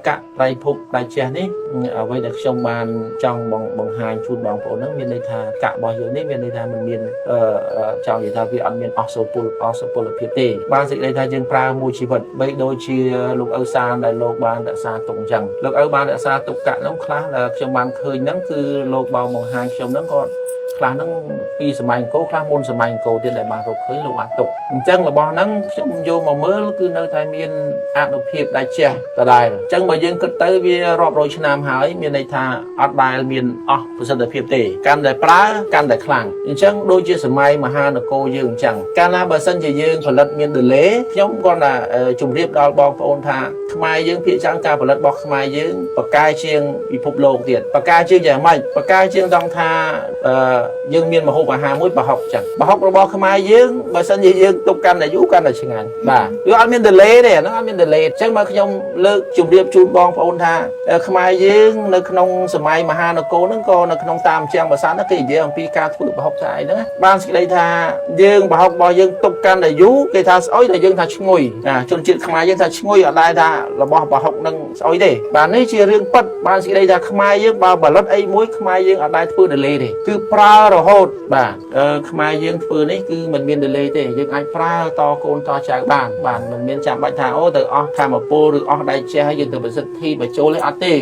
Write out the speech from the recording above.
កត្រៃភពដៃជះនេះអ្វីដែលខ្ញុំបានចង់បង្ហាញជូនបងប្អូនហ្នឹងមានន័យថាករបស់យើងនេះមានន័យថាมันមានចង់និយាយថាវាអត់មានអស់សូពលអស់សុពលភាពទេបានសេចក្តីថាយើងប្រើមួយជីវិតបីដូចជាលោកឪសានដែលលោកបានរក្សាទុកអញ្ចឹងលោកឪបានរក្សាទុកកហ្នឹងខ្លះដែលខ្ញុំបានឃើញហ្នឹងគឺលោកបងបង្ហាញខ្ញុំហ្នឹងក៏ខ្លះហ្នឹងពីសម័យអង្គរខ្លះមុនសម័យអង្គរទៀតដែលបានរកឃើញលោកបានទុកអញ្ចឹងរបស់ហ្នឹងខ្ញុំយកមកមើលគឺនៅតែមានអនុភាពដែលជះដដែលអញ្ចឹងបើយើងគិតទៅវារាប់រយឆ្នាំហើយមានន័យថាអត់ដែលមានអស់ប្រសិទ្ធភាពទេកាន់តែប្រើកាន់តែខ្លាំងអញ្ចឹងដូចជាសម័យមហានគរយើងអញ្ចឹងកាលណាបើសិនជាយើងផលិតមាន delay ខ្ញុំគាត់ថាជម្រាបដល់បងប្អូនថាខ្មែរយើងភាគច្រើនការផលិតរបស់ខ្មែរយើងប្រកែជាងពិភពលោកទៀតប្រកែជាងយ៉ាងម៉េចប្រកែជាងត្រង់ថាយើងមានម្ហូបអាហារមួយប្រហុកចឹងប្រហុករបស់ខ្មែរយើងបើសិនជាយើងទុកកាន់តែយូរកាន់តែឆ្ងាញ់បាទវាអត់មាន delay ទេអាហ្នឹងអត់មាន delay អញ្ចឹងបើខ្ញុំលើកជម្រាបជូនបងប្អូនថាខ្មែរយើងនៅក្នុងសម័យមហានគរហ្នឹងក៏នៅក្នុងតាមជាងប្រាសាទហ្នឹងគេនិយាយអំពីការធ្វើប្រហុកតែអីហ្នឹងបានសេចក្តីថាយើងប្រហុករបស់យើងទុកកាន់តែយូរគេថាស្អុយតែយើងថាឈ្ងុយអាជនជាតិខ្មែរយើងថាឈ្ងុយអត់ដែរថារបស់ប្រហុកនឹងស្អុយទេបាទនេះជារឿងពិតបានសេចក្តីថាខ្មែរយើងបើផលិតអីមួយខ្មែរយើងអត់ដែរធ្វើ delay ទេគឺប្រើរហូតបាទខ្មែរយើងធ្វើនេះគឺមិនមាន delay ទេយើងអាចប្រើតកូនតចៅបានបាទមិនមានចាំបាច់ថាអូទៅអស់ធម្មពលឬអស់ដៃជះហើយយើងទៅប្រសិទ្ធិបញ្ចូលទេអត់ទេ។